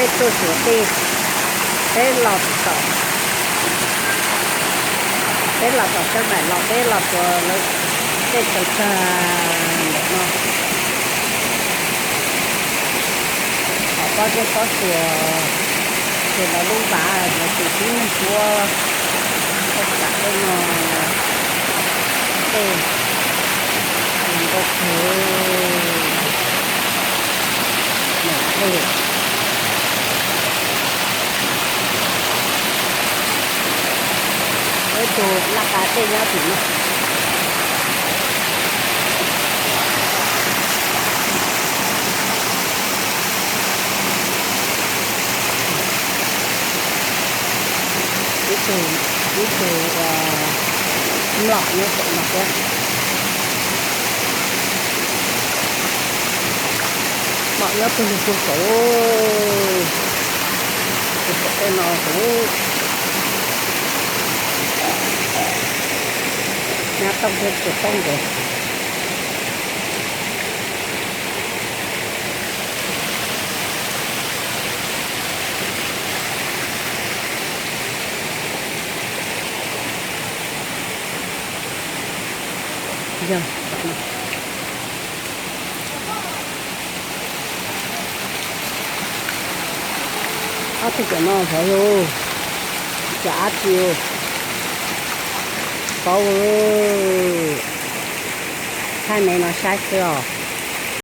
Peb tuaj tsuas tej, peb los tom, peb los tom sab nraim los peb los tsuas lawv tej tsaws tsag ntawm no. Ho pob zeb pob tsuas, ces lawv lub npav yuav tus tib neeg tuaj, tuaj txav tej no, tej nkauj kawg, ib tug laj qab tej nyob tim no. Ib tug, ib tug mlom nyob saum no thiab. Mlom nyob pawg lug puag saud, puag saum tej no saud. Nyab tooj thiab txiv tooj ces yog ob tug cov no xyov yog cov dab tsi. Paub, thaij me no saib xwb os.